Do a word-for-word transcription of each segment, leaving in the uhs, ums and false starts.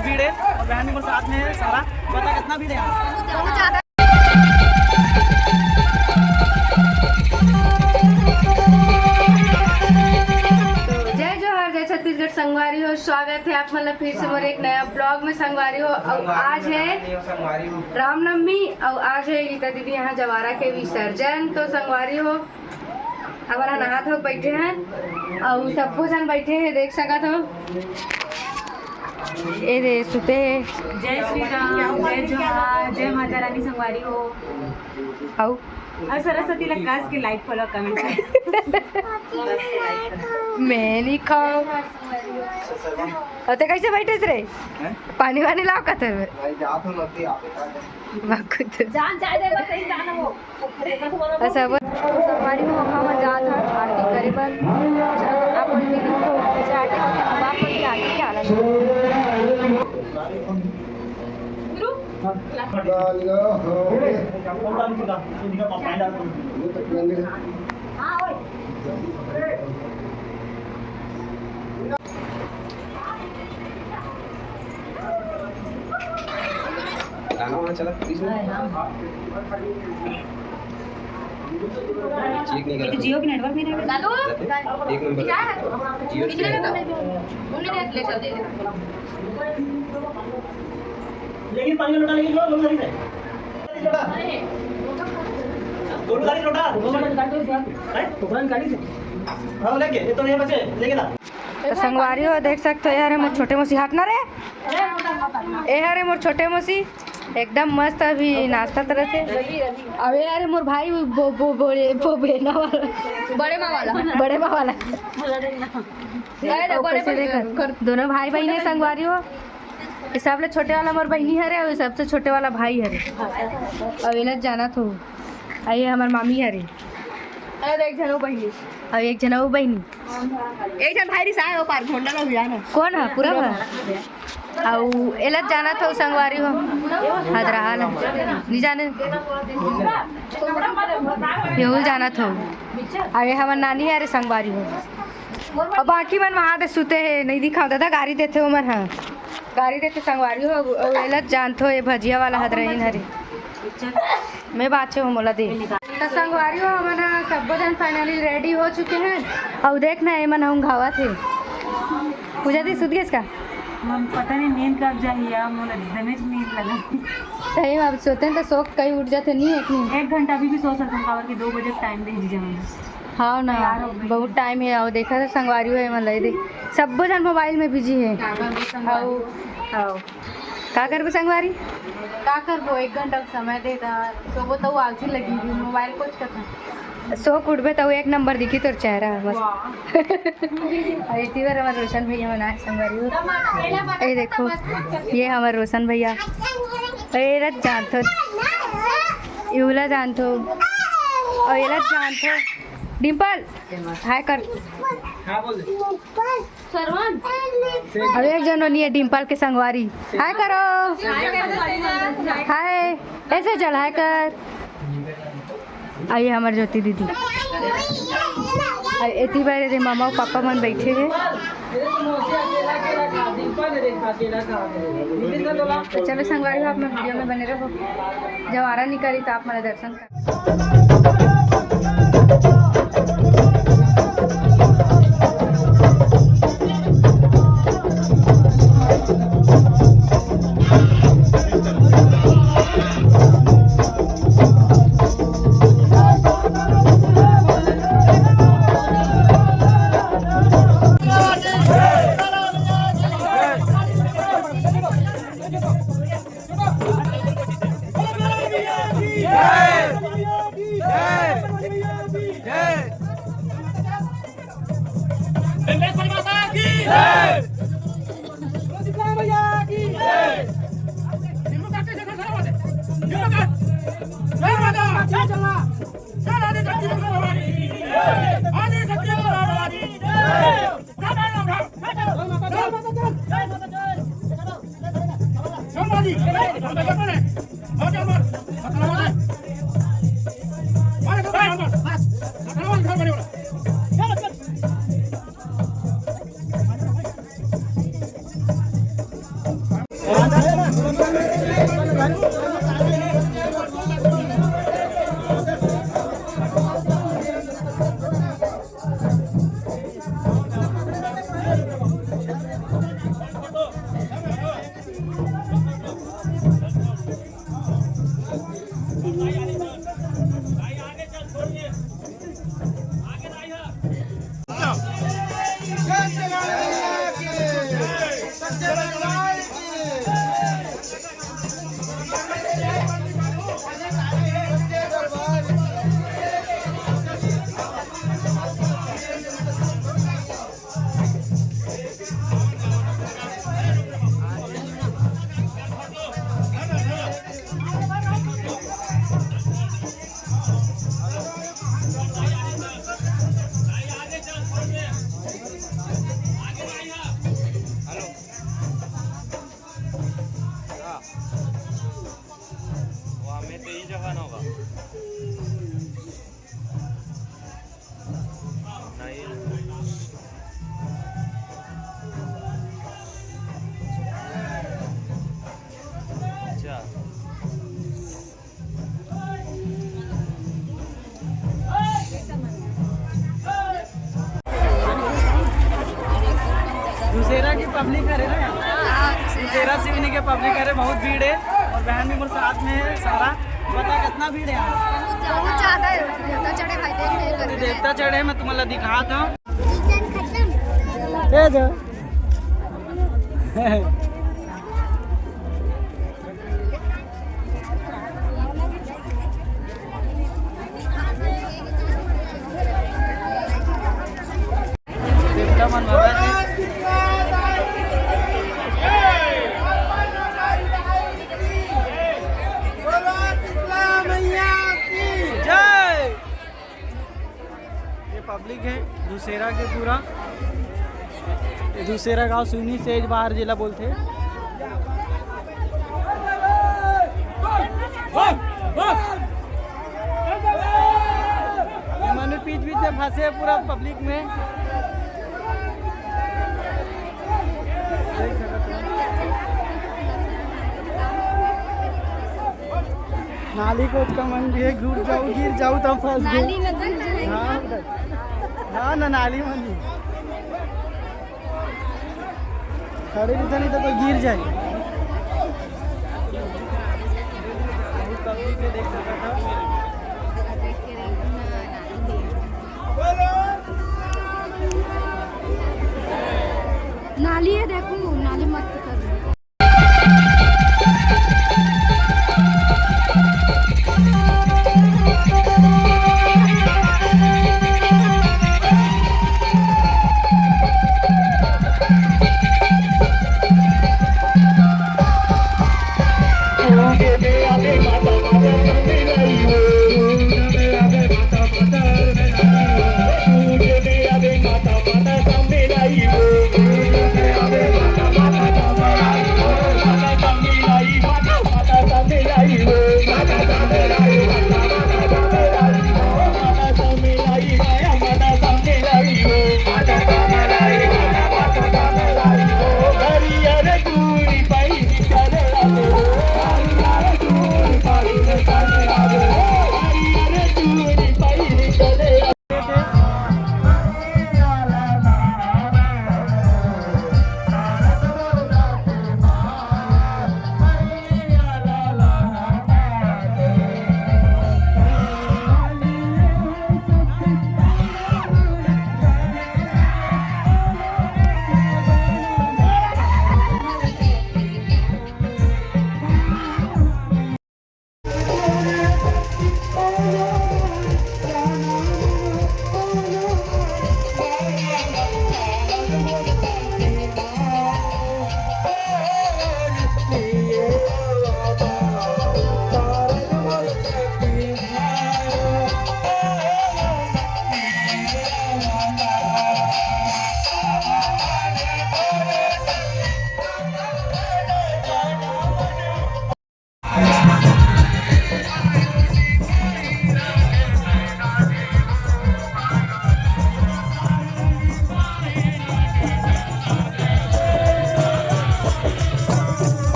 भीड़ है और बहन भी साथ में है सारा। बता कितना भीड़ है यहाँ? जय जोहार, जय छत्तीसगढ़ संगवारी हो, स्वागत है आप मन ला फिर से मोर एक नया vlog में संगवारी हो। अउ आज है रामनवमी अउ आज है गीता दीदी यहाँ जवारा के विसर्जन। तो संगवारी हो, हमन ह नहा धो के बैठे हन अउ सब्बो झन बैठे हे, देख सकत हो। ए दे सुते हे। जय श्री राम, जय जोहार, जय माता रानी संगवारी हो। अउ अउ सरस्वती ला कास के like, follow, comment। मैं नहीं खाऊं। अउ ते कैसे बैठे रे? हैं? पानी वानी लाओ कतर में। भाई, जात हो नदी, आप बता दे। मैं खुद जान जाए दे, बस यही जाना हो। अच्छा, वो संगवारी हो, अब हमन जात हन आरती करे बर। चलो, आप मन भी देखो, जैसे आरती होथे, अब आप मन भी आरती के आनंद लो। गाना वाना चला, please ना। ठीक नहीं ये तो करा। Jio के network नहीं रहेगा। दादू, एक नंबर। क्या है? Jio के network। उन्हें ले चल दे। लेकिन पानी का लोटा लेके लो, लोटा लेके। लोटा। लोटा लेके, लोटा। हैं? हाँ, लेके, ये तो ये बचे, लेके ला। तो संगवारी हो, देख सकते हो, ये हरे मोर छोटे मौसी, हट ना रे। ए हरे मोर छोटे मौसी, एकदम मस्त अभी नाश्ता तरह से। अबे यार, मोर भाई वो, वो, वो, बड़े, वो बेना वाला। बड़े माँ वाला। बड़े माँ वाला। बड़े, बड़े, बड़े, दोनों भाई बहन है संगवारी हो। ये सब ले छोटे वाला मोर बहिनी हरे, अउ ये सबसे छोटे वाला भाई हरे। अउ एला जानत हो, अउ ये हमर मामी हरे। अउ एक झन वो बहिनी। अउ एक झन वो बहिनी। एक झन भाई रिसाए, वो पार भोंडा ला हुआ ना। कौन है? पूरा है? अउ एला जानत हो संगवारी हो, हदरहा ला। नहीं जाने। येहू जानत हो। अउ ये हमर नानी हरे संगवारी हो। अब बाकी मन वहाँ दे सुते हे, नहीं दिखाओ दादा, गारी देथे ओमन ह। गारी देथे संगवारी हो, अउ एला जानथो, ये भजिया वाला हदरहिन हरे। मैं बाचे हो मोला दे। तो संगवारी हो, हमन ह सब्बो जन finally ready हो चुके हैं। अउ देख ना, एमन ह ऊँघावत हे। पूजा दी सुत गेस का? मन पता नहीं नींद कब जाही यार, मोला एकदमे नींद लगा। सही में अब सोते हैं तो सो के कहीं उठ जाते नहीं है कि नहीं? एक घंटा अभी भी सो सकते हैं, काबर के दो बजे time दे दीजिए मुझे। हाँ ना, तैयार हो गई। बहुत time है। अउ देखा था संगवारी हो, एमन ला दे, सब्बो जन mobile में busy है। अउ, अउ, का करबो संगवारी? का करबो, एक घंटा के समय दे दा, सोबो तो आलसी लगी, mobile कुछ करता। सो के उठबे तो एक नंबर दिखी तोर चेहरा बस। वाह। अउ एती बार हमर रोशन भैया मन आए संगवारी हो। ए देखो, ये हमर रोशन भैया। ए रत जानथो, इहू ला जानथो, अउ एला जानथो। डिम्पल, hi कर। हाँ, बोल दे। सरवन। अउ एक झन ओनी हे डिम्पल के संगवारी। Hi करो। Hi कर दे, सरवन। Hi। ऐसे चल hi कर। अउ ये हमर ज्योति दीदी। अउ एती बार एदे ममा अउ पापा मन बैठे हे। तो चलो संगवारी हो, आप मन video में बने रहो। जवारा निकली तो आप मन दर्शन कर। पब्लिक हरे ना यहाँ। हाँ, दूसरा। तेरह शिवनी के पब्लिक हरे, बहुत भीड़ है। और बहन भी मोर साथ में है सारा। बता कितना भीड़ है यहाँ? बहुत ज्यादा है। देवता चढ़े भाई, देख, देख करके। देवता चढ़े, मैं तुम्हारा दिखाता हूँ। ए जो। देवता मन भगत हे। जय। ये पब्लिक है दूसेरा के पूरा। ये दूसेरा गांव सिवनी सेज बहार जिला बोलथे। ये मनु बीच बीच में फंसे है पूरा पब्लिक में। देख सकत हो। नाली कोत का मन भी है, गिर जाऊ, गिर जाऊ तब फंस गए। नाली में गिर जाए। हाँ, हाँ ना, नाली में नहीं। खड़े भी तो नहीं तो कोई गिर जाए। बहुत तकलीफ है, देख सकत हो। नाली है, देखो, नाली मत कर।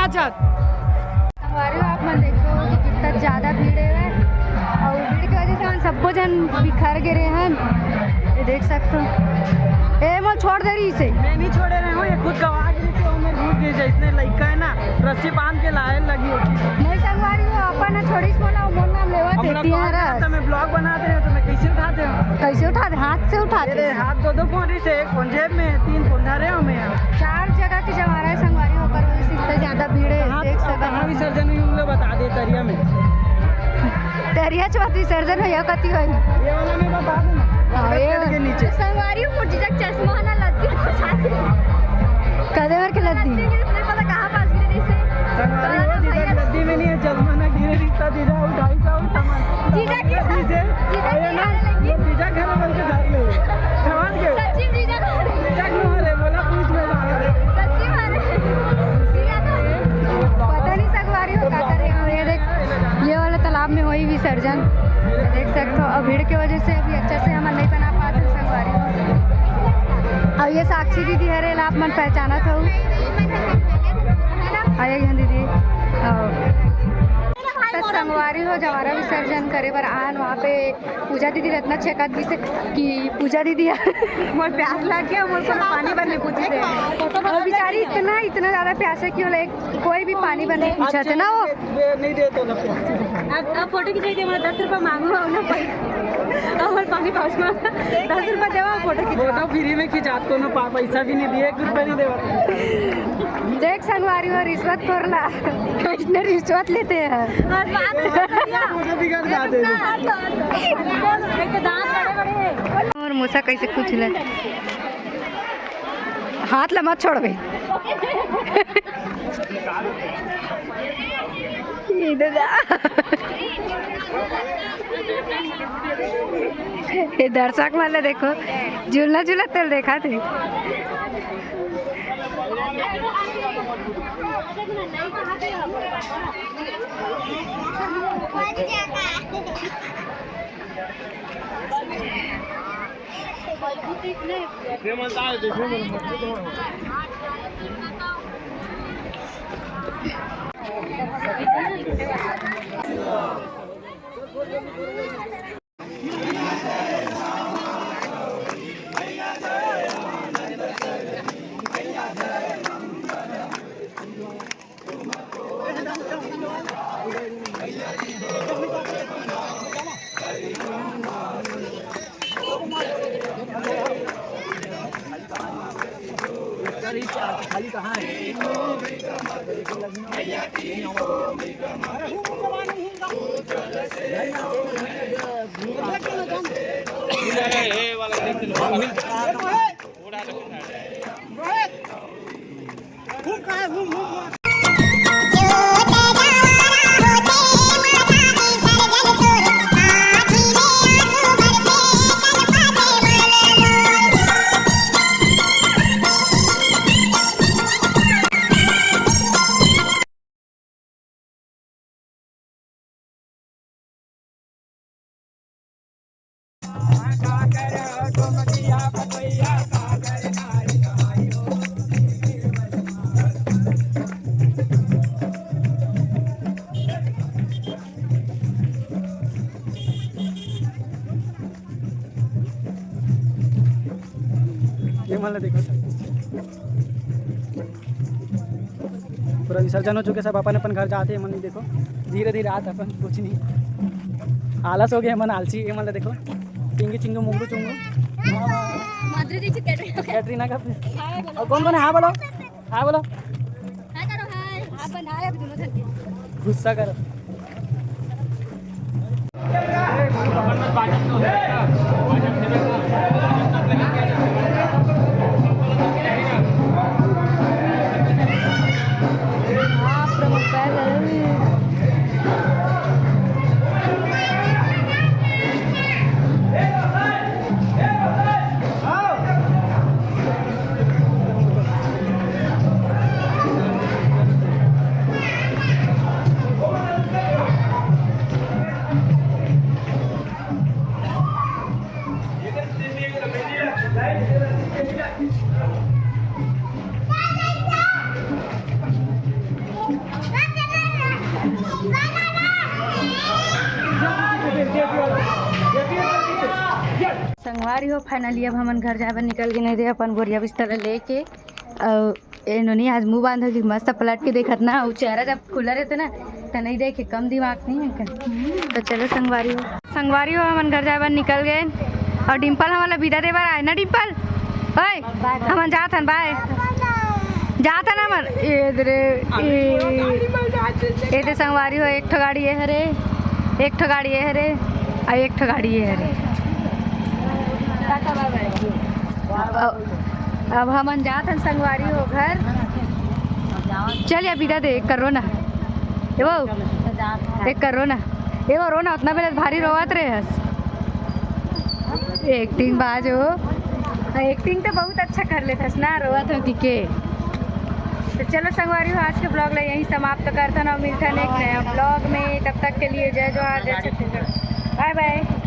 अच्छा। संगवारी हो, आप मन देखो कि कितना ज्यादा भीड़ है और भीड़ की वजह से हम सबको जन बिखर गे रहे हैं। ये देख सकते हो, ए मोर छोड़ दे रही इसे। मैं नहीं छोड़े रहे हूँ, ये खुद गवा के नीचे वो में घुस गई, जैसने लइका है ना, रस्सी बांध के लाए लगी होती। नहीं संगवारी हो, अपन ना छोड़ीस मोला, मोर नाम लेवत हम है लोग तिहारा। Vlog बनाते हैं तो मैं कैसे उठाते हो? कैसे उठाते? हाथ से उठाते अरे हैं। हाथ दो दो फोन से, एक फोन जेब में, तीन फोन धरे हो मैं। चार जगह की जवारा है संगवारी हो, ओकर वजह से इतना ज्यादा भीड़ है, कहाँ देख सकते कहाँ हो। विसर्जन हुई, उन लोग बता दे, तरिया में। तरिया च बात विसर्जन हो, या कति होई? ये वाला मैं बता दूँ ना, हाँ, ये पेड़ के नीचे। संगवारी हो, मोर जीजा के चश्मा ना लग गया, शादी। कदे भर के लद्दी? लद्दी के नहीं पता कहाँ पास गिरे से। संगवारी हो, जीजा के लद्दी में नहीं है, चश्मा ना गिरे, रिश्ता जीजा उठाई सा उठा। जीजा की जीजा, जीजा की ये ना, हारे लगी। ये जीजा घर में बन के धर ले। समझ गए? सच्ची जीजा को हारे। जीजा क्यों हारे? बोला पूछ में हारे। सच्ची हारे। जीजा को हारे। पता नहीं संगवारी हो का करे। ये देख, ये वाला तालाब में होई विसर्जन। देख सकते हो, अब भीड़ की वजह से अभी अच्छा से हमन नहीं बना पाते संगवारी हो। और ये साक्षी दीदी हरे ला आप मन पहचानत हो। आ, ये दीदी। हाँ। त संगवारी हो, जवारा विसर्जन करे बर आन, वहाँ पे पूजा दीदी रत्ना छेकत भी से कि पूजा दीदी मोर प्यास लग गया, मोर कोनो पानी बर नहीं पूछे से। और बेचारी इतना, इतना ज्यादा प्यास है कि वो कोई भी पानी बर नहीं पूछा थे ना वो। ये नहीं दे तो ना। अब, अब फोटो खिंचाई दे, मोला दस रुपया मांगू ना भाई। अब मोला पानी पाउच में दस रुपया देवा, फोटो खिंचवा। फोटो फ्री में खिंचात को ना पा, पैसा भी नहीं दिए, एक रुपया नहीं देवा। देख संगवारी हो, रिश्वत खोर ला। इसने रिश्वत लेते हैं। बस बात खत्म। फोटो बिगाड़ जाते हैं। एक तो दांत बड़े बड़े हैं। और मूसा कैसे कुछ ले? हाथ ला मत छोड़बे। ये दे दा। ये दर्शक वाले देखो, झूलना झूला तेल देखा थे। ये मन ला देखो, पूरा विसर्जन हो चुके, सब अपन अपन घर जाते हैं। मन देखो, धीरे धीरे आत अपन, कुछ नहीं, आलस हो गया मन, आलसी। ये मन ला देखो, चिंगी चिंगू मुंगू चुंगू। माधुरी दीक्षित कैटरीना। कैटरीना का। और कौन कौन है? हाँ बोलो। हाँ बोलो। हाय करो, हाय। आप बनाए अभी दोनों जन के। गुस्सा करो। संगवारी हो, finally अब हमन घर जाए बर निकल गेन रे, अपन बोरिया बिस्तर ला लेके। अउ ए नोनी आज मुंह बांध के मस्त पलट के देखत ना, उ चेहरा जब खुला रहते ना, त नहीं देखे, कम दिमाग नहीं है का? तो चलो संगवारी हो, संगवारी हो, हमन घर जाए बर निकल गेन। अउ डिम्पल हमन ला विदा दे बर आए ना, डिम्पल? ओए, हमन जात हन, bye। जात हन हमन। ए दे रे, ए, ए दे संगवारी हो, एक ठो गाड़ी ये हरे, एक ठो गाड़ी ये हरे, अउ एक ठो गाड़ी ये हरे। अब, अब हमन जात हन संगवारी हो घर। चल या विदा दे, एक कर रो ना। ए वो, एक कर रो ना। ए वो रो ना, उतना बेले भारी रोवत रहे हस। Acting बाज हो। Acting तो बहुत अच्छा कर लेथस ना, रोवत हो कि के। तो चलो संगवारी हो, आज के vlog ला यहीं समाप्त करथन अउ मिलथन एक नया vlog में। तब तक के लिए जय जोहार, जय छत्तीसगढ़, bye bye।